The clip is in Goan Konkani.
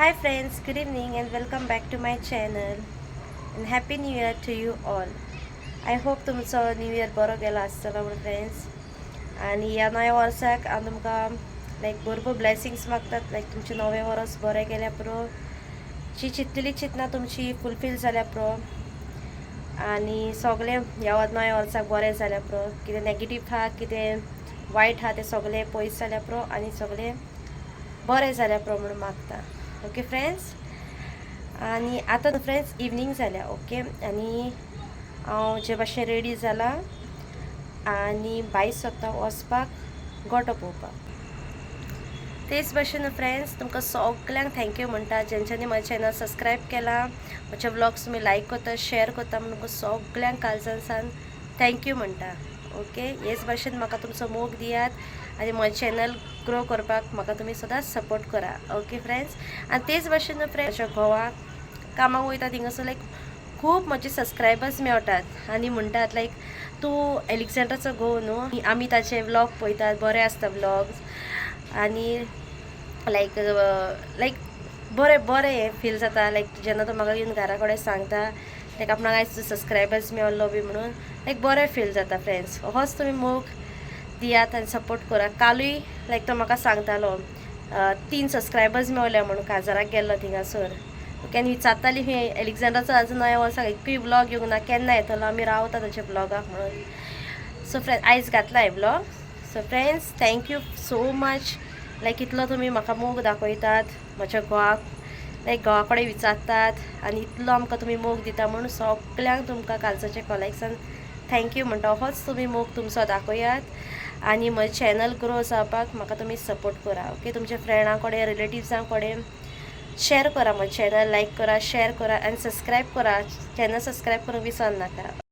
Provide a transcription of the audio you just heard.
Hi friends, good evening and welcome back to my channel and happy new year to you all. I hope तुमचो न्यू इयर बरो गेलो आसतलो म्हणून फ्रेंड्स. आनी ह्या नव्या वर्साक हांव तुमकां लायक भरपूर ब्लेसिंग्स मागतात, लायक तुमचें नवें वर्स बरें गेल्या पुरो, जी चिंतलेली चिंतना तुमची फुलफील जाल्या पुरो आनी सगळें ह्या नव्या वर्साक बरें जाल्या पुरो. कितें नेगेटीव आहा, कितें वायट आहा, तें सगळें पयस जाल्या पुरो आनी सगळें बरें जाल्या पुरो म्हणून मागता. ओके फ्रेंड्स, आनी आतां फ्रेंड्स इवनींग जाल्या. ओके, आनी हांव जे भाशेन रेडी जाला आनी भायर सोदता वचपाक गोटो पळोवपाक. तेच भाशेन फ्रेंड्स, तुमकां सगल्यांक thank you म्हणटा जेंच्यांनी म्हजें चॅनल सबस्क्रायब केलां, म्हजे व्लॉग्स तुमी लायक करता, शेअर करता म्हणून तुमकां सगल्यांक काळजान thank you म्हणटा. ओके, हेच भाशेन म्हाका तुमचो मोग दियात आनी म्हजें चॅनल ग्रो करपाक म्हाका तुमी सदांच सपोर्ट करा. ओके फ्रेंड्स, आनी तेच भाशेन फ्रेंड्स, म्हज्या घोवाक कामाक वयता थिंगासर लायक खूब म्हजे सबस्क्रायबर्स मेळटात आनी म्हणटात, लायक तूं एलेक्झांडराचो घोव न्हू, आमी ताचे व्लॉग पळयतात, बरे आसता व्लॉग्स. आनी लायक लायक बरें बरें हें फील जाता, लायक जेन्ना तो म्हाका येवन घरा कडेन सांगता, लायक आपणाक आयज सबस्क्रायबर्स मेळ्ळो बी म्हणून, लायक बरें फील जाता. फ्रेंड्स, होच तुमी मोग दियात आनी सपोर्ट करा. कालूय लायक तो म्हाका सांगतालो, तीन सबस्क्रायबर्स मेवले म्हणून, काजाराक गेल्लो थिंगासर. ओके, आनी विचारताली खंय, एलेक्झांडराचो अजून नव्या वर्साक एकूय व्लॉग येवंक ना, केन्ना येतलो, आमी रावता ताच्या व्लॉगाक म्हणून. सो फ्रेंड, आयज घातला हे vlog. So friends, thank you so much, like इतलो तुमी म्हाका मोग दाखयतात, म्हज्या घोवाक लायक घोवा कडेन विचारतात आनी इतलो आमकां तुमी मोग दिता म्हणून सगल्यांक तुमकां कालजाचे कॉलेक्सान thank you म्हणटा. होच तुमी मोग तुमचो दाखयात आनी म्हजें चॅनल ग्रो जावपाक म्हाका तुमी सपोर्ट करा. ओके, तुमच्या फ्रेंडां कडेन, रिलेटिव्सां कडेन शेअर करा म्हजें चॅनल, लायक करा, शेअर करा आनी सबस्क्रायब करा. चॅनल सबस्क्रायब करूंक विसर नाका.